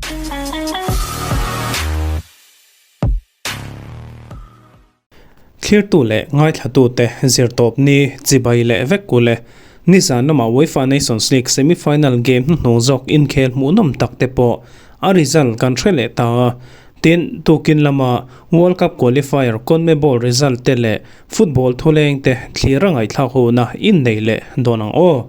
Thlirtu leh ngaithlatute zirtawpni chibai leh vek u le. Nizan lama UEFA Nations League semi-final game hnuhnung zawk inkhel hmuhnawm tak te pawh a result kan hre leh ta a. Tin, tukin lama World Cup qualifier CONMEBOL result te leh football thuleng te thlir a ngaihthlak huna inneih leh dawn ang aw.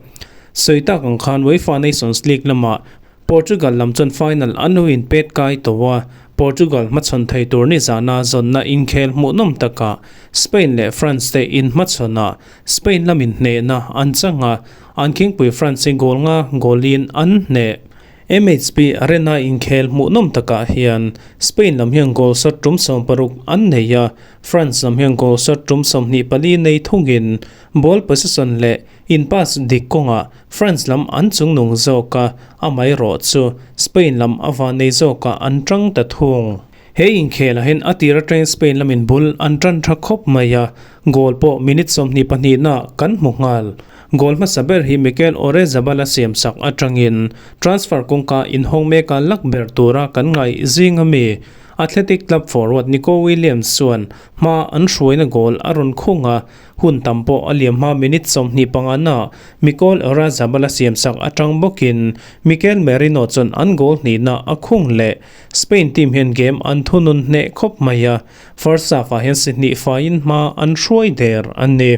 Sawi tak ang khan UEFA Nations League lama Portugal lam chuan final an lo inpet kai tawh a, Portugal hmachhawn thei tur nizana zawnna inkhel hmuhnawm takah Spain leh France te inhmachhawn a, Spain lamin hnehna an chang a, an khingpui France hi goal nga goalin an hneh. MHP Arena inkhel hmuhnawm takah hian Spain lam hian goal shot tum 60 an nei a, France lam hian goal shot tum 24 nei thungin ball possession leh in pass dik kawngah France lam an chungnung zawk a, amaherawh chu Spain lam a van nei zawkah an tang ta thung. He inkhelah hian a tir atangin Spain lamin bul an tan tha khawp mai a, goal pawh minute 22 naah kan hmu nghal. Goal hmasa ber hi Mikel Oyarzabal a siam sak atangin transfer kawngka inhawng meka lak ber tura kan ngaih zing ami Athletic Club forward Nico Williams chuan hma an hruaina goal a rawn khung a, Hun tam pawh a liam hma minute 25 naah Mikel Oyarzabal a siam sak atang bawkin Mikel Merino chuan an goal hnihna a khung leh. Spain team hian game an thunun hneh khawp mai a, first half ah hian si hnih faiin hma an hruai der a ni.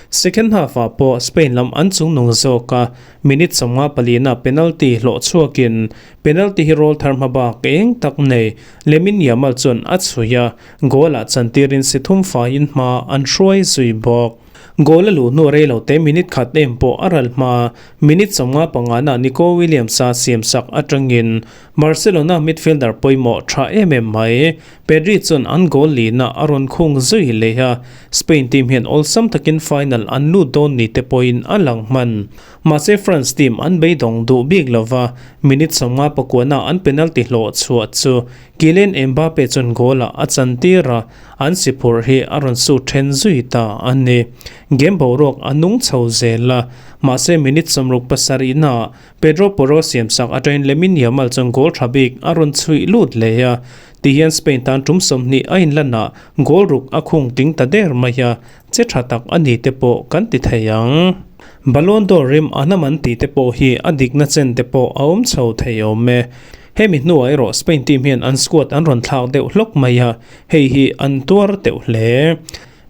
Second half ah pawh Spain lam an chungnung zawk a, minute 54 nah penalty hlawh chhuakin penalty hi roll thar hma bak eng tak nei Lamine Yamal chuan a chhui a, Goal ah chantirin si thum faiin hma an hruai zui bawk. Goal a luh hnu rei lo te minute khat em pawh a ral hma. Minute 55 nah Nico Williams a siam sak atangin Barcelona midfielder pawimawh tha em em mai. Pedri chuan an goal lihna a rawn khung zui leh a, Spain team hian awlsam takin final an lut dawn ni te pawhin a lang hman. Mahse France team an beidawng duh bik lova, minute 59 nah an penalty hlawh chhuah chu Kylian Mbappe chuan goal-ah a chantir a, an si phurh hi a rawn su then zui ta a ni. Game boruak a nung chho zel a, mahse minute 67 naah Pedro Porro siamsak atangin Lamine Yamal chuan goal tha bik a rawn chhuih lut leh a, tihian Spain tan tum 20 a inlanah goal ruk a khung ting ta der mai a, che tha tak a ni te pawh kan ti thei ang. Ballon d'Or rim a hnam an tih te pawh hi a dikna chen te pawh a awm chho thei awm e. Hemi hnuah erawh Spain team hian an squad an rawn thlak deuh hlawk mai a, hei hi an tuar deuh hle.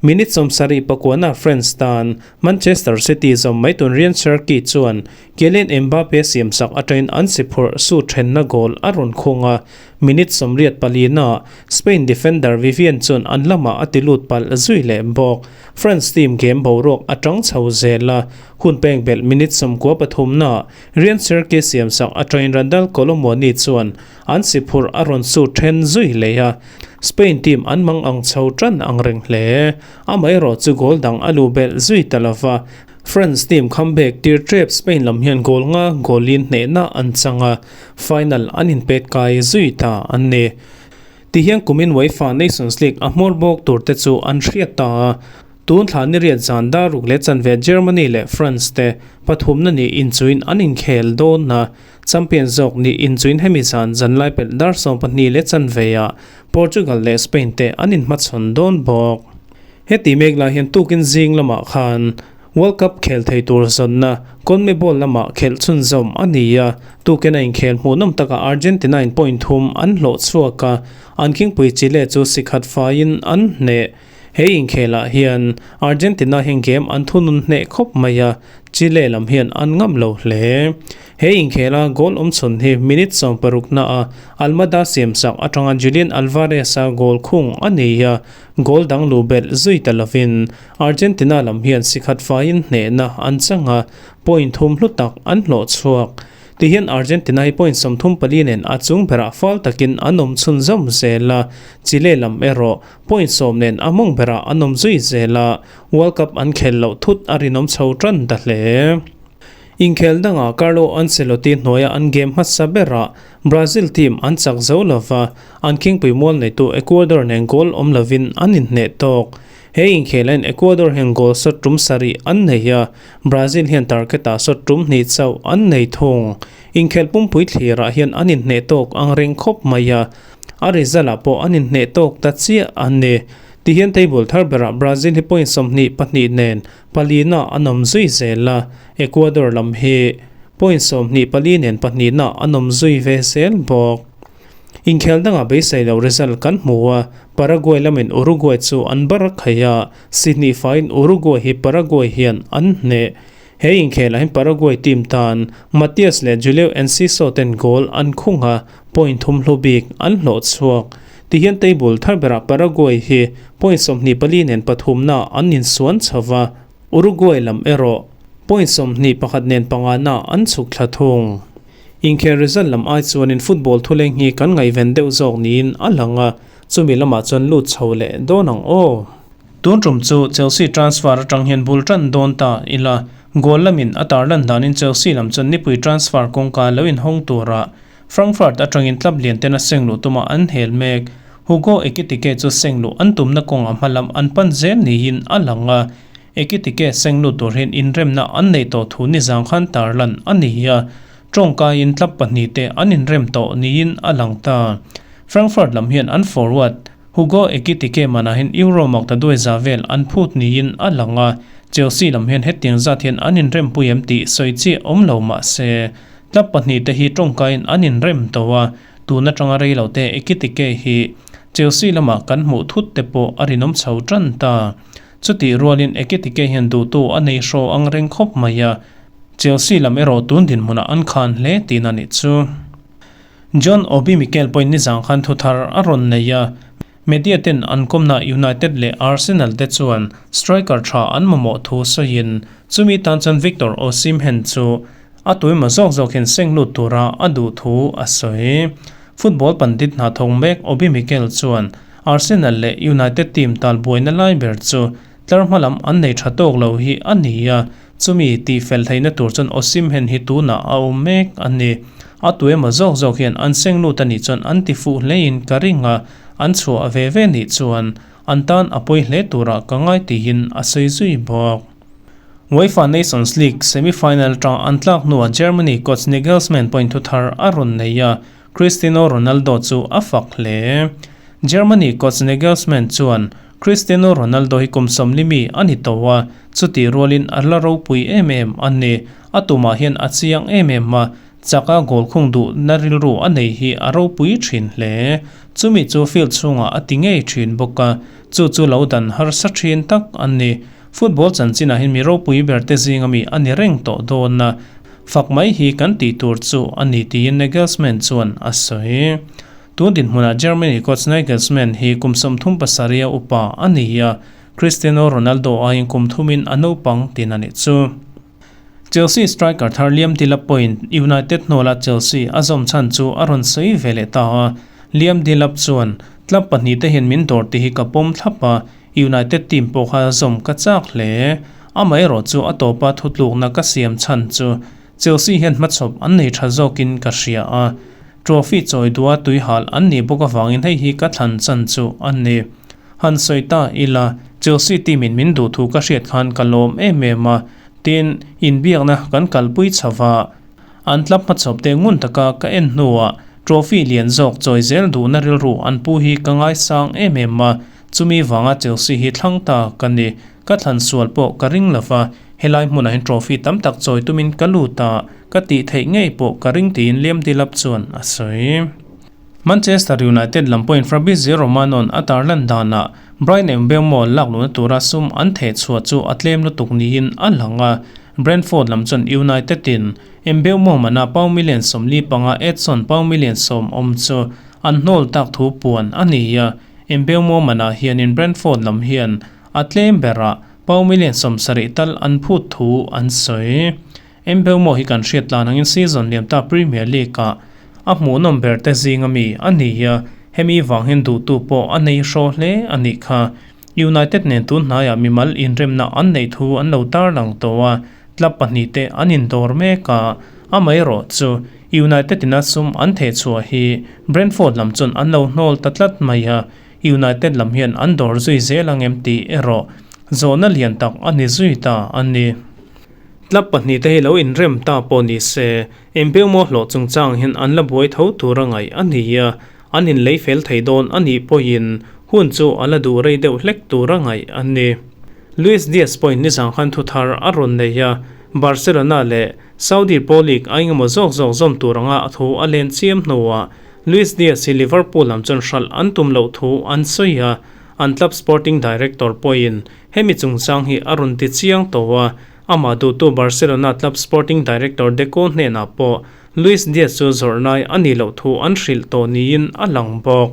Minute 79 na France tan Manchester City zawm mai tun Ryan Cherki chuan Kylian Mbappe siamsak atangin an si phurh su thenna goal a rawn khung a, minute 84 naah Spain defender Vivian chuan an lamah a ti lut palh zui leh bawk. France team game boruak a tang chho zel a, hun peng belh minute 93 naah Ryan Cherki siamsak atangin Randal Kolo Muani chuan an si phurh a rawn su then zui leh a, Spain team an mang ang chho tan ang reng hle. Amaherawh chu goal dang a lu belh zui ta lova, France team comeback tir tep Spain lam hian goal nga goal-in hnehna an chang a, final an inpet kai zui ta an ni. Tihian kumin UEFA Nations League a hmawr bawk tur te chu an hriat ta a, tun thla ni riat zan dar ruk leh chanve Germany leh France te pathumna ni inchuin an inkhel dawn a, champion zawk ni inchuin hemi zan zanlai pelh dar 12 leh chanve ah Portugal leh Spain te an inhmachhawn dawn bawk. Heti mek lai hian tukin zing lamah khan World Cup khel thei tur zawnna CONMEBOL lamah khelh chhunzawm a ni a, tukin a inkhel hmuhnawm takah Argentina in point thum an hlawh chhuak a, an khingpui Chile chu sikhat faiin an hneh. He inkhelah hian Argentina hian game an thunun hneh khawp mai a, Chile lam hian an ngam lo hle. He inkhela goal awm chhun hi minute 60 naah Almada siamsak atanga Julian Alvarez-a goal khung a ni a, goal dang lu belh zui ta lovin Argentina lam hian sikhat faiin hnehna an chang a, point thum hlu tak an hlawh chhuak. Tihian Argentina hi point 34 nen a chung berah fal takin an awm chhunzawm zel a, Chile lam erawh point 10 nen a mawng berah an awm zui zel a, World Cup an khel loh thut a rinawm chho tan ta hle. Inkhel dangah Carlo Ancelotti hnuaia an game hmasa berah Brazil team an chak zo lova, an khingpui mual neitu Ecuador nen goal awm lovin an inhneh tawk. He inkhelain Ecuador hian goal shot tum sarih an nei a, Brazil hian target-ah shot tum hnih chauh an nei thung. Inkhelh pumpui thlirah hian an inhneh tawk ang reng khawp mai a, a result ah pawh an inhneh tawk ta chiah a ni. Tihian table thar berah Brazil hi point 22 nen palina an awm zui zel a, Ecuador lam hi point 24 nen pahnihna an awm zui ve zel bawk. Inkhel dangah beisei lo result kan hmu a, Paraguay lamin Uruguay chu an bar a khaih a, Sydney faiin Uruguay hi Paraguay hian an hneh. He inkhelah hian Paraguay team tan Matias leh Julio Enciso ten goal an khung a, point thum hlu bik an hlawh chhuak. Tihian table thar berah Paraguay hi point 24 nen pathumna an insuan chho va, Uruguay lam erawh point 21 nen pangana an chhuk thla thung. Inkhel result lam ai chuanin football thuleng hi kan ngaihven deuh zawk niin a lang a, chumi lamah chuan lut chho leh dawn ang aw. Tun tum chu Chelsea transfer atang hian bul tan dawn ta ila, goal lamin a tarlan danin Chelsea lam chuan nipui transfer kawngka lo inhawng tura Frankfurt atangin club lian ten a seng luh tuma an hel mek. Hugo Ekitike chu seng luh an tumna kawngah hmalam an pan zel niin a lang a, Ekitike seng lut tur hian inremna an neih tawh thu nizang khan tarlan a ni a, tawngkaiin club pahnihte an inrem tawh niin a lang ta. Frankfurt lam hian an forward Hugo Ekitike manah hian Euro makta duai za vel an phut niin a lang a, Chelsea lam hian hetiang zat hian an inrempui em tih sawi chiah awm lo mah se, club pahnihte hi tawngkaiin an inrem tawh a, tun atanga rei lo te Ekitike hi Chelsea lamah kan hmuh thut te pawh a rinawm chho tan ta. Chutih rualin Ekitike hian duhtu a nei hraw ang reng khawp mai a, Chelsea lam erawh tun dinhmunah an khan hle tihna nih chu. John Obi Mikel pawhin nizang khan thu thar a rawn nei a, media ten an kawmna United leh Arsenal te chuan striker tha an mamawh thu sawiin chumi tan chuan Victor Osimhen chu a tuimaw zawk zawk hian seng lut tura a duh thu a sawi. Football pandit hna thawk mek Obi Mikel chuan Arsenal leh United team tal buaina lai ber chu tlar hma lam an nei tha tawk lo hi a ni a, chumi tih fel theihna tur chuan Osimhen hi tunah a awm mek a ni. A tu emaw zawk zawk hian an seng lut a nih chuan an ti fuh hlein ka ring a, an chhuah ve ve nih chuan an tan a pawi hle turah ka ngai tiin a sawi zui bawk. UEFA Nations League semi-final tang an tlak hnuah Germany coach Nagelsmann pawhin thu thar a rawn nei a, Cristiano Ronaldo chu a fak hle. Germany coach Nagelsmann chuan, Cristiano Ronaldo hi kum 40 mi a ni tawh a, chutih rualin a la ropui em em a ni. A tumah hian a chiang em em a, chaka goal khung duhna rilru a nei hi a ropui thin hle. Chumi chu field chhungah a ti ngei thin bawk a, chu chu lo dan harsa thin tak a ni. Football chanchinah hian mi ropui ber te zinga mi a ni reng tawh dawn a. Fak mai hi kan tih tur chu a ni tiin Nagelsmann chuan a sawi. Tun dinhmunah Germany coach Nagelsmann hi kum 37 a upa a ni a, Cristiano Ronaldo aiin kum thumin a naupang tin a nih chu. Chelsea striker thar Liam Delap pawhin United hnawla Chelsea a zawm chhan chu a rawn sawi ve leh ta a, Liam Delap chuan, Club pahnihte hian min dawr tih hi ka pawm thlap a, United team pawh kha zawm ka chak hle. Amaherawh chu a tawpa thutlukna ka siam chhan chu Chelsea hian hmachhawp an nei tha zawkin ka hria a, trophy chawi duha tuihal an nih bawk avangin hei hi ka thlan chan chu a ni. Han sawi ta ila, Chelsea team in min duh thu ka hriat khan ka lawm em em a, tin, inbiakna kan kalpui chho va. An club hmachhawp te ngun taka ka en hnuah trophy lian zawk chawi zel duhna rilru an pu hi ka ngaisang em em a, Chumi vanga Chelsea hi thlang ta ka ni. Ka thlan sual pawh ka ring lo va, helai hmunah hian trophy tam tak chawi tumin ka lut a, ka tih theih ngei pawh ka ring tiin Liam Delap chuan a sawi. Manchester United lam pawhin Fabrizio Romano-a'n a tarlan danah Bryan Mbeumo lak luhna tura sum an theh chhuah chu a tlem lutuk niin a lang a, Brentford lam chuan United-in Mbeumo mana pound million 45 Edson pound million 10 awm chu an hnawl tak thu puan a ni a. Mbeumo manah hianin Brentford lam hian a tlem berah pound million 70 tal an phut thu an sawi. Mbeumo hi kan hriat tlan angin season liam ta Premier League-ah a hmuhnawm ber te zinga mi a ni a, hemi vang hian duhtu pawh a nei hraw hle a nih kha. United nen tun hnaiah mimal inremna an neih thu an lo tarlang tawh a, club pahnih te an indawr mek a, amaherawh chu United ina sum an theh chhuah hi Brentford lam chuan an lo hnawl ta tlat mai a, United lam hian an dawr zui zel ang em tih erawh zawhna lian tak a ni zui ta a ni. Club pahnihte hi lo inrem ta pawh ni se, Mbeumo hlawh chungchang hian an la buai tho tura ngaih a ni a, an inlei fel thei dawn a nih pawhin hun chu a la duh rei deuh hlek tura ngaih a ni. Luis Diaz pawhin nizang khan thu thar a rawn nei a, Barcelona leh Saudi Pro League a engemaw zawk zawk zawm tur anga a thu a len chiam hnuah Luis Diaz hi Liverpool lam chuan hralh an tum loh thu an sawi a, an club sporting director pawhin hemi chungchang hi a rawn ti chiang tawh a, amah duhtu Barcelona club sporting director Deco hnenah pawh Luis Diaz chu zawrh lai a nih loh thu an hrilh tawh niin a lang bawk.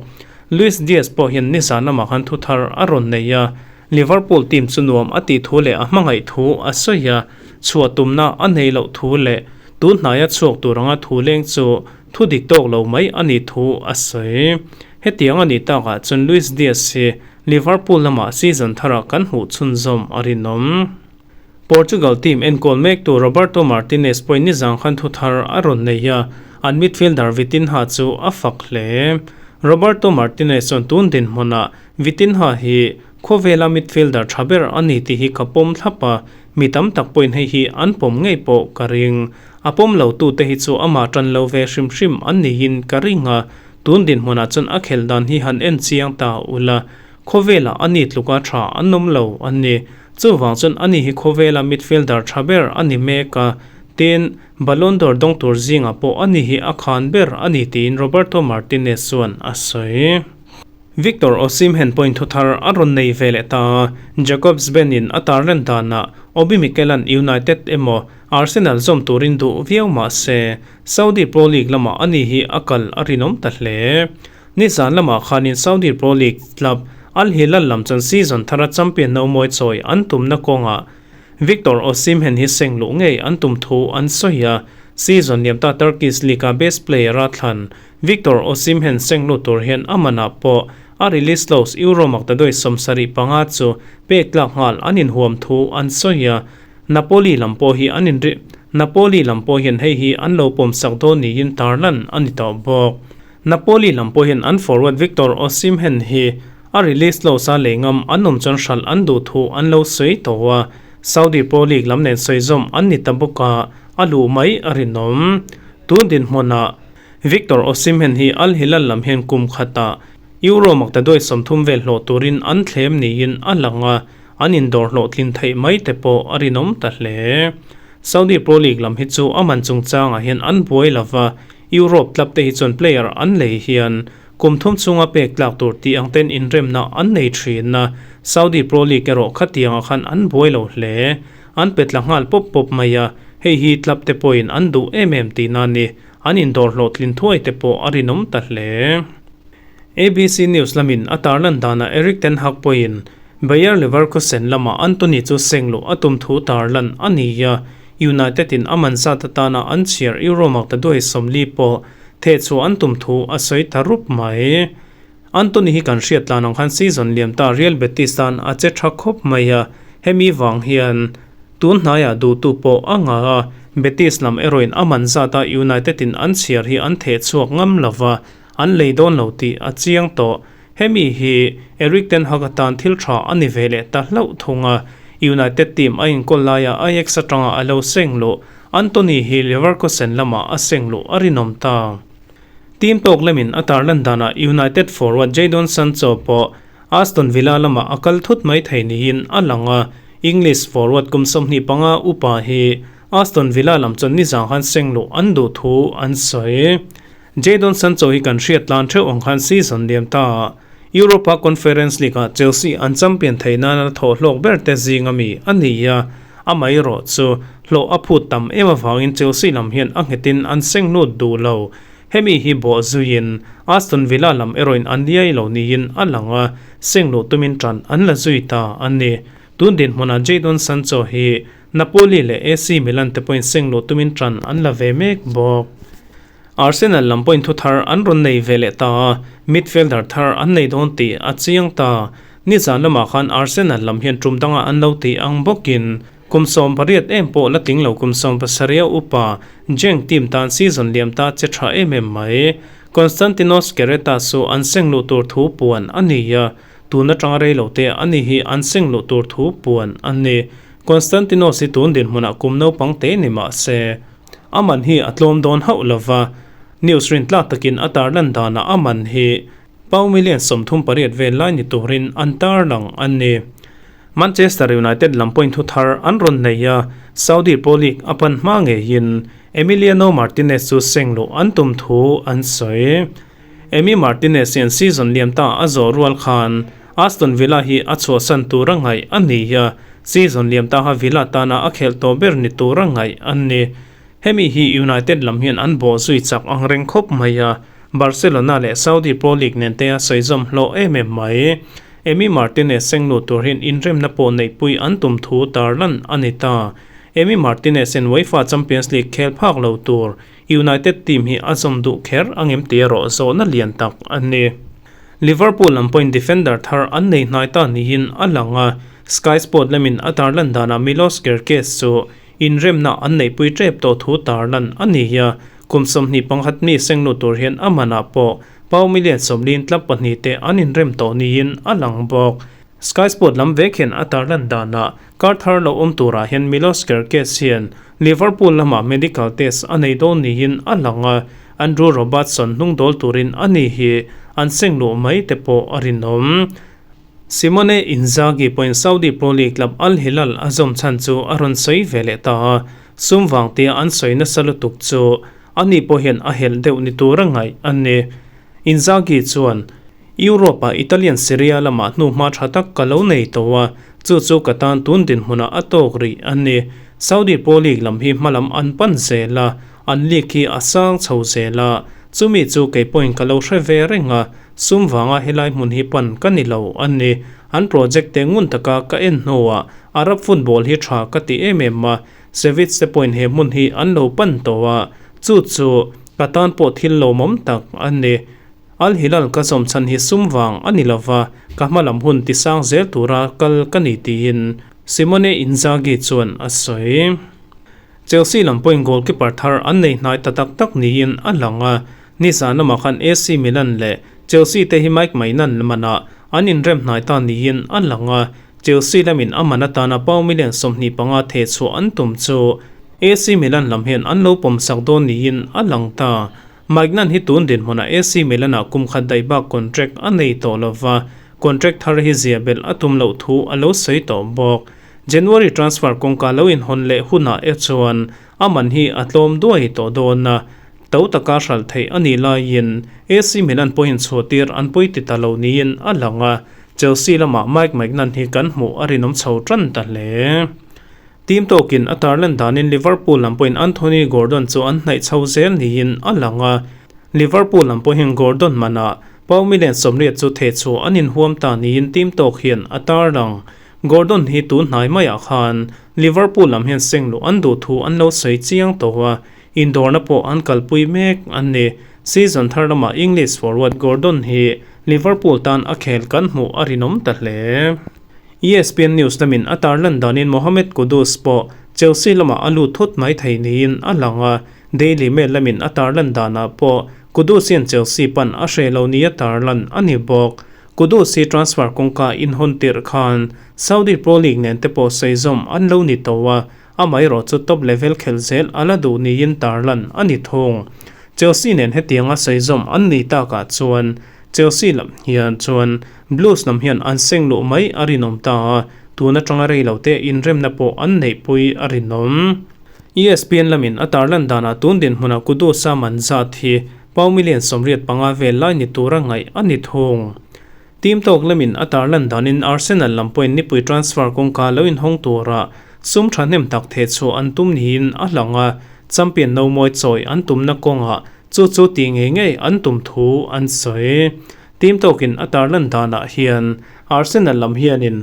Luis Diaz pawh hian nizan lamah khan thu thar a rawn nei a, Liverpool team chu nuam a tih thu leh a hmangaih thu a sawi a, chhuah tumna a nei loh thu leh tun hnaia chhuak tur anga thu leng chu thu dik tawk lo mai a nih thu a sawi. Hetiang a nih takah chuan Luis Diaz hi Liverpool lamah season tharah kan hmuh chhunzawm a rinawm. Portugal team enkawl mektu Roberto Martinez pawhin nizang khan thu thar a rawn nei a, an midfielder Vitinha chu a fak hle. Roberto Martinez chuan tun dinhmunah Vitinha hi khawvela midfielder tha ber a ni tih hi ka pawm thlap a, mi tam tak pawhin hei hi an pawm ngei pawh ka ring. A pawm lo tute hi chu amah tan lo ve hrim hrim an niin ka ring a, tun dinhmunah chuan a khelh dan hi han en chiang ta ula, khawvelah a ni tluka tha an awm lo a ni. Chuvang chuan ani hi khawvela midfielder tha ber a ni mek a, tin, Ballon d'Or dawng tur zingah pawh ani hi a khan ber a ni tiin Roberto Martinez chuan a sawi. Victor Osimhen pawhin thu thar a rawn nei ve leh ta a, Jacobs Ben-in a tarlan danah Obi Mikel-a'n United emaw Arsenal zawm turin duh viau mah se, Saudi Pro League lamah ani hi a kal a rinawm ta hle. Nizan lamah khanin Saudi Pro League club Al Hilal lam chuan season thara champion nomawi chawi an tumna kawngah Victor Osimhen hi seng luh ngei an tum thu an sawi a, season liamta Turkish League-a best player-a thlan Victor Osimhen seng lut tur hian a manah pawh a release clause Euro maktaduai 75 chu pek tlak nghal an inhuam thu an sawi a, Napoli lam pawh hi an inri Napoli lam pawh hian hei hi an lo pawmsak dawn niin tarlan a ni tawh bawk. Napoli lam pawhin an forward Victor Osimhen hi a release clause a lei ngam an awm chuan hralh an duh thu an lo sawi tawh a, Saudi Pro League lam nen sawi zawm an ni ta bawk a, a luh mai a rinawm. Tun dinhmunah Victor Osimhen hi Al Hilal lam hian kum khatah Euro maktaduai 30 vel hlawh turin an thlem niin a lang a, an indawr hlawhtlin theih mai te pawh a rinawm ta hle. Saudi Pro League lam hi chu a man chungchangah hian an buai lova, Europe club te hi chuan player an lei hian kum thum chhunga pek tlak tur tih ang ten inremna an nei thin a, Saudi Pro League erawh khatiangah khan an buai lo hle. An pe tla nghal pawp pawp mai a, hei hi club te pawhin an duh em em tihna a ni. An indawr hlawhtlin thuai te pawh a rinawm ta hle. ABC News lamin a tarlan danah Erik ten Hag pawhin Bayer Leverkusen lamah Antony chu seng luh a tum thu tarlan a ni a, United in a man zat atana an chhiar Euro maktaduai 40 pawh thehchhuah an tum thu a sawi ta rup mai. Antony hi kan hriat tlan ang khan season liam ta Real Betis tan a che tha khawp mai a, hemi vang hian tun hnaiah duhtu pawh a ngah a, Betis lam erawhin a man zata United in an chhiar hi an thehchhuak ngam lova, an lei dawn lo tih a chiang tawh. Hemi hi Erik ten Hag atan thil tha a ni ve leh ta hlauh thung a, United team a inkawl laia Ajax atanga a lo seng luh Antony hi Leverkusen lamah a seng luh a rinawm ta. Team tawk lamin a tarlan danah United forward Jadon Sancho pawh Aston Villa lamah a kal thut mai thei niin a lang a, English forward kum 25 upa hi Aston Villa lam chuan nizang khan seng luh an duh thu an sawi. Jadon Sancho hi kan hriat tlan theuh ang khan season liam ta ah Europa Conference League ah Chelsea an champion theih nana thawh hlawk ber te zing ami a ni a, amaherawh chu hlawh a phut tam em avangin Chelsea lam hian a nghetin an seng lut duh lo. Hemi hi bawh zuiin Aston Villa lam erawhin an liai lo niin a lang a, seng luh tumin tan an la zui ta a ni. Tun dinhmunah Jadon Sancho hi Napoli leh AC Milan te pawhin seng luh tumin tan an la ve mek bawk. Arsenal lam pawhin thu thar an rawn nei ve leh ta a, midfielder thar an nei dawn tih a chiang ta. Nizan lamah khan Arsenal lam hian tum dangah an lo tih ang bawkin kum 18 em pawh la tling lo kum 17 a upa Genk team tan season liam ta che tha em em mai. Konstantinos Keretas chu an seng luh tur thu puan a ni a, tun atanga rei lo te ani hi an seng luh tur thu puan a ni. Konstantinos hi tun dinhmunah kum naupang te ni mah se, a man hi a tlawm dawn hauh lova, news rintlak takin a tarlan danah a man hi Pau million 38 vel lai ni turin an tarlang a ni. Manchester United lam pawhin thu thar an rawn nei a, Saudi Pro League a pan hma ngeiin Emiliano Martinez chu seng luh an tum thu an sawi. Emi Martinez hian season liam ta a zawh rual khan Aston Villa hi a chhuahsan tura ngaih a ni a, season liam taha Villa tana a khelh tawh ber ni tura ngaih a ni. Hemi hi United lam hian an bawh zui chak ang reng khawp mai a, Barcelona leh Saudi Pro League nen te a sawi zawm hlawh em em mai. Emi Martinez sengnu tur hian inremna pawh neihpui an tum thu tarlan a ni ta. Emi Martinez hian UEFA Champions League khel phak lo tur United team hi a zawm duh kher angem tih erawh zawhna lian tak a ni. Liverpool lam pawhin defender thar an nei hnai ta niin a lang a, Sky Sport lamin a tarlan danah Milos Kerkez chu inremna an neihpui tep tawh thu tarlan a ni a, kum 21 mi sengnu tur hian a manah pawh pau million 40 tlap pahnih te an inrem tawh niin a lang bawk. Sky Sport lam vek hian a tarlan danah kar thar lo awm turah hian Milos Kerkez hian Liverpool lamah medical test a nei dawn niin a lang a, Andrew Robertson hnung dawl turin a ni hi an seng luh mai te pawh a rinawm. Simone Inzaghi pawhin Saudi Pro League club Al Hilal a zawm chhan chu a rawn sawi ve leh ta a, sum vang tia an sawi nasa lutuk chu ani pawh hian a helh deuh ni tura ngaih a ni. Inzaghi chuan, Europe-ah Italian Serie A lamah hnuhma tha tak ka lo nei tawh a, chu chu ka tan tun dinhmunah a tawk rih a ni. Saudi Pro League lam hi hmalam an pan zel a, an league hi a sang chho zel a, chumi chu kei pawhin ka lo hre ve reng a, sum vanga helai hmun hi pan ka ni lo a ni. An project te ngun taka ka en hnuah Arab football hi tha ka ti em em a, Sevich te pawhin he hmun hi an lo pan tawh a, chu chu ka tan pawh thil lawmawm tak a ni. Al Hilal ka zawm chhan hi sum vang a ni lova, ka hma lam hun tisang zel tura kal ka ni tiin Simone Inzaghi chuan a sawi. Chelsea lam pawhin goalkeeper thar an nei hnai ta tak tak niin a lang a, nizan lamah khan AC Milan leh Chelsea te hi Mike Maignan manah an inrem hnai ta niin a lang a, Chelsea lamin a man atana pau million 25 theh chhuah an tum chu AC Milan lam hian an lo pawmsak dawn niin a lang ta. Maignan hi tun dinhmunah AC Milan-ah kum khat daih bak contract a nei tawh lova, contract thar hi zia belh a tum loh thu a lo sawi tawh bawk. January transfer kawngka lo inhawn leh hunah e chuan a man hi a tlawm duai tawh dawn a, to taka hralh theih a nih laiin AC Milan pawhin chhuahtir an pawi ti ta lo niin a lang a, Chelsea lamah Mike Maignan hi kan hmuh a rinawm chho tan ta hle. Team tawkin a tarlan danin Liverpool lam pawhin Anthony Gordon chu an hnaih chho zel niin a lang a, Liverpool lam pawhin Gordon manah pau million 80 chu theh chhuah an inhuam ta niin team tawk hian a tarlang. Gordon hi tun hnai maiah khan Liverpool lam hian seng luh an duh thu an lo sawi chiang tawh a, indawrna pawh an kalpui mek a ni. Season thar lamah English forward Gordon hi Liverpool tan a khel kan hmuh a rinawm ta hle. ESPN News lamin a tarlan danin Mohammed Kudus pawh Chelsea lamah a lut thut mai thei niin a lang a, Daily Mail lamin a tarlan danah pawh Kudus hian Chelsea pan a hreh lo nia tarlan a ni bawk. Kudus hi transfer kawngka inhawn tirh khan Saudi Pro League nen te pawh sawi zawm an lo ni tawh a, amaherawh chu top level khelh zel a la duh niin tarlan a ni thung. Chelsea nen hetianga sawi zawm an ni takah chuan Chelsea lam hian chuan Blues lam hian an seng luh mai a rinawm ta a, tun atanga rei lo te inremna pawh an neihpui a rinawm. ESPN lamin a tarlan danah tun dinhmunah Kudus-a man zat hi pau million 85 vel lai ni tura ngaih a ni thung. Team tawk lamin a tarlan danin Arsenal lam pawhin nipui transfer kawngka lo inhawng tura sum thahnem tak theh chhuah an tum niin a lang a, champion no mawi chawi an tumna kawngah chu chu tih ngei ngei an tum thu an sawi. Team tawkin a tarlan danah hian Arsenal lam hianin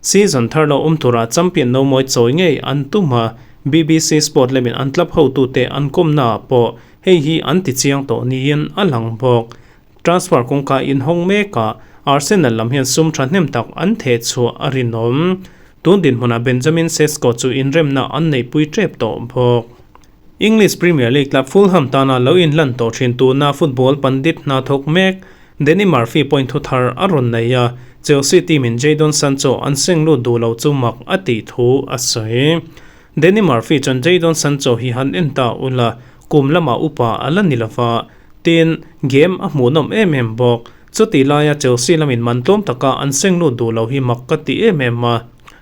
season thar lo awm tura champion no mawi chawi ngei an tum a, BBC Sport lamin an club hotute an kawmnaah pawh hei hi an ti chiang tawh niin a lang bawk. Transfer kawngka inhawng mekah Arsenal lam hian sum thahnem tak an theh chhuah a rinawm. Tun dinhmunah Benjamin Sesko chu inremna an neihpui tep tawh bawk. English Premier League club Fulham tana lo inlan tawh thin tuna football pandit hna thawk mek. Danny Murphy pawhin thu thar a rawn nei a, Chelsea team in Jadon Sancho an seng lut duh lo chu mak a tih thu a sawi. Danny Murphy chuan Jadon Sancho hi han en ta ula, kum lamah upa a la ni lova, tin, game a hmuhnawm em em bawk. Chutih laia Chelsea lamin man tlawm taka an seng lut duh lo hi mak ka ti em em a.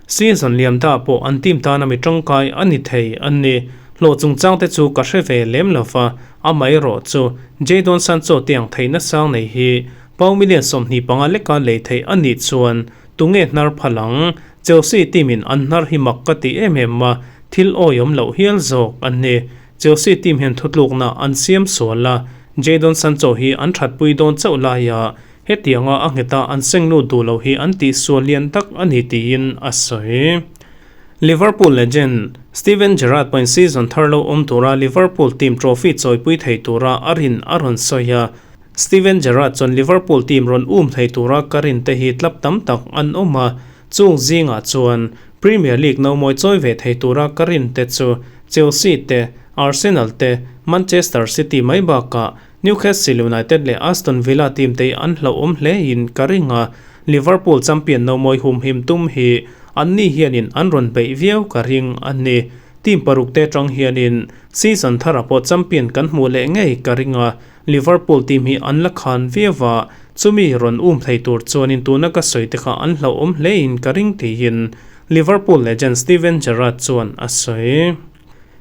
Season liam dah pawh an team tana mi tangkai a ni thei a ni. Hlawh chungchang te chu ka hre ve lem lo va, amaherawh chu Jadon Sancho te ang theihna sang nei hi pound million 25 leka lei theih a nih chuan tunge hnar phal ang? Chelsea team in an hnar hi mak ka ti em em a, thil awihawm loh hial zawk a ni. Chelsea team hian thutlukna an siam sual a, Jadon Sancho hi an thatpui dawn chauh laia Hetianga a ngheta an seng lut duh lo hi an tihsual lian tak a ni tiin a sawi. Liverpool legend Steven Gerrard pawhin season thar lo awm tura Liverpool team trophy chawipui thei tura a rin a rawn sawi a. Steven Gerrard chuan Liverpool team rawn um thei tura ka rin te hi tlap tam tak an awm a, chung zingah chuan Premier League nomawi chawi ve thei tura ka rin te chu Chelsea te, Arsenal te, Manchester City mai bakah Newcastle United leh Aston Villa team te hi an hlauhawm hle in ka ring a, Liverpool champion nomawi humhim tum hi anni hianin an rawn beih viau ka ring a ni. Team paruk te atang hianin season tharah pawh champion kan hmuh leh ngei ka ring a, Liverpool team hi an la khan viau a, chumi rawn um thei tur chuanin tuna ka sawi te kha an hlauhawm hle in ka ring tiin Liverpool legend Steven Gerrard chuan a sawi.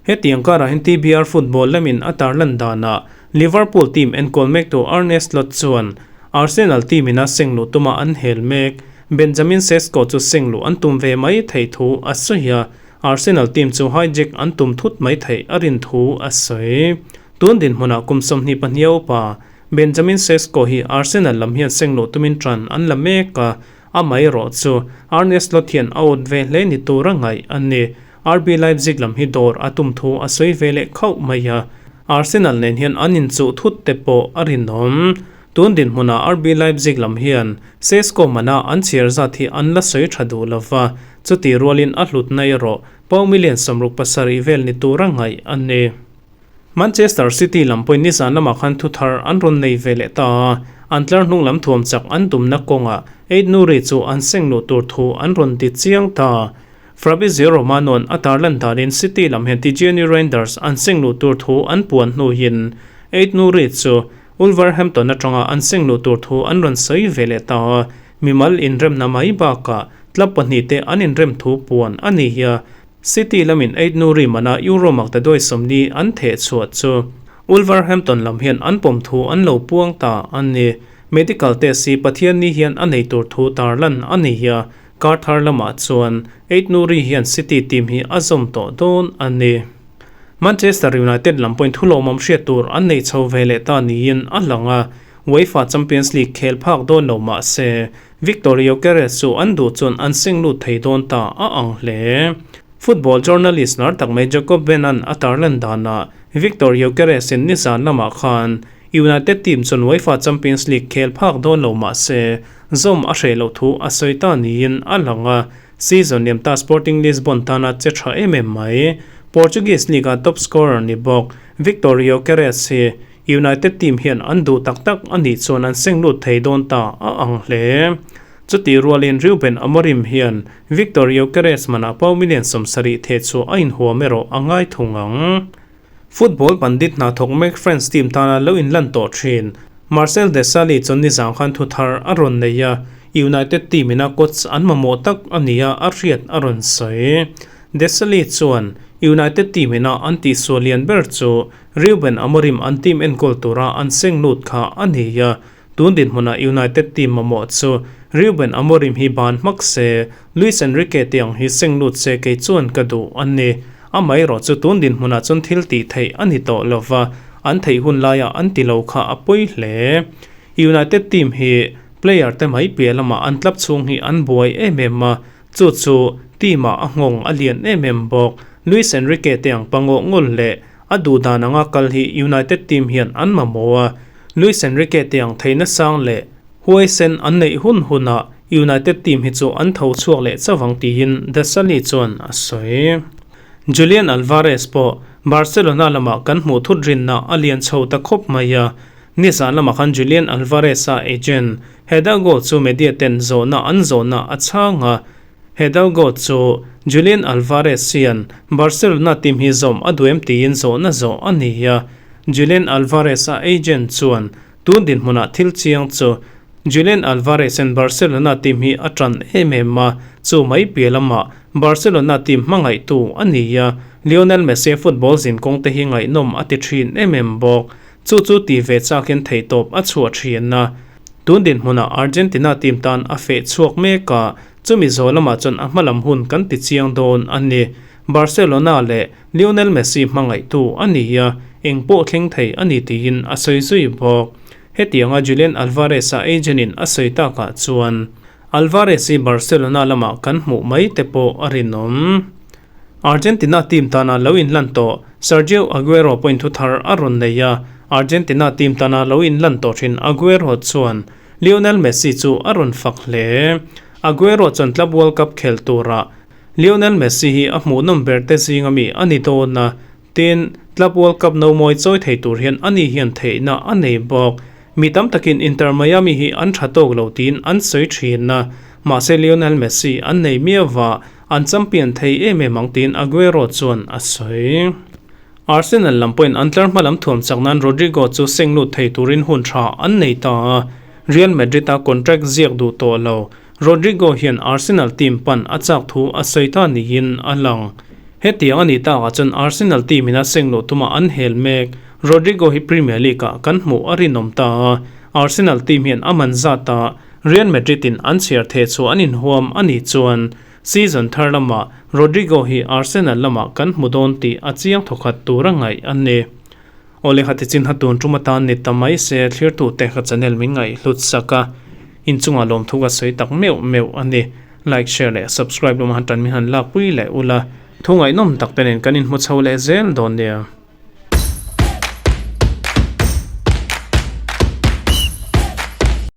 Hetiang karah hian TBR football lamin a tarlan danah Liverpool team enkawl mektu Arne Slot chuan Arsenal team ina seng luh tuma an hel mek. Benjamin Sesko chu seng luh an tum ve mai theih thu a sawi a, Arsenal team chu hijack an tum thut mai theih a rin thu a sawi. Tun dinhmunah kum 22 a upa Benjamin Sesko hi Arsenal lam hian seng luh tumin tan an la mek a, amaherawh chu Arne Slot hian a awt ve hle ni tura ngaih a ni. RB Leipzig lam hi dawr a tum thu a sawi ve leh khauh mai a, Arsenal nen hian an inchuh thut te pawh a rinawm. Tun dinhmunah RB Leipzig lam hian Sesko mana an chhiar zat hi an la sawi tha duh lo va, chutih rualin a hlutna erawh pound million 67 vel ni tura ngaih a ni. Manchester City lam pawhin nizan lamah khan thu thar an rawn nei ve leh ta a, an tlar hnung lam thuam chak an tumna kawngah Eid Nouri chu an seng luh tur thu an rawn ti chiang ta. Fabrizio Romano-a'n a tarlan danin City lam hian Tijjani Reijnders an seng luh tur thu an puan hnuin Eid Nouri chu Wolverhampton atanga an seng luh tur thu an rawn sawi ve leh ta a, mimal inremna mai bakah club pahnihte an inrem thu puan a ni a. City lamin Eid Nouri mana Euro maktaduai 40 an theh chhuah chu Wolverhampton lam hian an pawm thu an lo puang ta a ni. Medical test hi Pathianni hian a nei tur thu tarlan a ni a. Kar thar lamah chuan Eid Nouri hian City team hi a zawm tawh dawn a ni. Manchester United lam pawhin thulawmawm hriat tur an nei chho ve leh ta niin a lang a, UEFA Champions League khel phak dawn lo mah se Viktor Gyokeres chu an duh chuan an seng lut thei dawn ta a ang hle. Football journalist lar tak mai Jacob Benn-a'n a tarlan danah Viktor Gyokeres-in nizan lamah khan United team chuan UEFA Champions League khel phak dawn lo mah se, zawm a hreh loh thu a sawi ta niin a lang a, season liam ta Sporting Lisbon tana che tha em em mai. Portuguese League-a top scorer ni bawk Viktor Gyokeres hi United team hian an duh tak tak a nih chuan an seng lut thei dawn ta a ang hle. Chutih rualin Ruben Amorim hian Viktor Gyokeres manah pound million 70 theh chhuah a inhuam erawh a ngai thung ang. Football pandit hna thawk mek France team tana lo inlan tawh thin Marcel Desailly chuan nizang khan thu thar a rawn nei a, United team ina coach an mamawh tak a nia a hriat a rawn sawi. Desailly chuan United team ina an tihsual lian ber chu Ruben Amorim an team enkawl tura an seng lut kha a ni a, Tun dinhmunah United team mamawh chu Ruben Amorim hi ban hmak se, Luis Enrique te ang hi seng lut se kei chuan ka duh a ni. Amaherawh chu tun dinhmunah chuan thil tih theih a ni tawh lo va, an theih hun laiah an ti lo kha a pawi hle. United team hi player te mai piah lamah an club chhung hi an buai em em a, chu chu team ah a nghawng a lian em em bawk. Luis Enrique te ang pangawh ngul leh A duh dan anga kal hi United team hian an mamawh a, Luis Enrique te ang theihna sang leh huaisen an neih hun hunah United team hi chu an tho chhuak leh chauh ang tiin Desailly chuan a sawi. Julian Alvarez pawh Barcelona lamah kan hmuh thut rinna a lian chho ta khawp mai a, Nizan lamah khan Julian Alvarez-a agent Hidalgo chu media ten zawhna an zawhna a chhang a. Hidalgo chu Julian Alvarez hian Barcelona team hi zawm a duh em tiin zawhna zawh a ni a. Julian Alvarez-a agent chuan tun dinhmunah thil chiang chu Julian Alvarez-a'n Barcelona team hi a tan em em a, chu mai piah lamah Barcelona team hmangaihtu a ni a, Lionel Messi football zinkawng te hi ngaihnawm a ti thin em em bawk. Chu chu ti ve chakin theihtawp a chhuah thin a. Tun dinhmunah Argentina team tan a feh chhuak mek a, chumi zawh lamah chuan a hmalam hun kan ti chiang dawn a ni. Barcelona leh Lionel Messi hmangaihtu a ni a, eng pawh thleng thei a ni tiin a sawi zui bawk. Hetianga Julian Alvarez-a agent-in a sawi takah chuan Alvarez hi Barcelona lamah kan hmuh mai te pawh a rinawm. Argentina team tana lo inlan tawh Sergio Aguero pawhin thu thar a rawn nei a, Argentina team tana lo inlan tawh thin Aguero chuan Lionel Messi chu a rawn fak hle. Aguero chuan Club World Cup khel turah Lionel Messi hi a hmuhnawm ber te zinga mi a ni dawn a, Tin, Club World Cup no mawi chawi thei tur hian ani hian theihna a nei bawk. Mi tam takin Inter Miami hi an tha tawk lo tiin an sawi thin a, mahse Lionel Messi an nei miau va, an champion thei em em ang tiin Aguero chuan a sawi. Arsenal lam pawhin an tlar hma lam thuam chak nan Rodrigo chu seng lut thei turin hun tha an nei ta a, Real Madrid-a contract ziak duh tawh lo. Rodrigo hian Arsenal team pan a chak thu a sawi ta niin a lang. Hetiang a nih takah chuan Arsenal team in a seng luh tumah an hel mek. Rodrigo hi Premier League ah kan hmuh a rinawm ta a, Arsenal team hian a man zat a, Real Madrid in an chhiar theh chhuah an inhuam a nih chuan season thar lamah Rodrigo hi Arsenal lamah kan hmu dawn tih a chiang thawkhat tur a ngaih a ni. Awle kha tichin ha tun tum atan ni ta mai se thlirtute ka channel min ngaih hlut sak a, inchungah lawmthu ka sawi tak meuh meuh a ni. Like, share leh subscribe lamah han tan min han lakpui leh ula, thu ngaihnawm tak te nen kan inhmu chho leh zel dawn nia.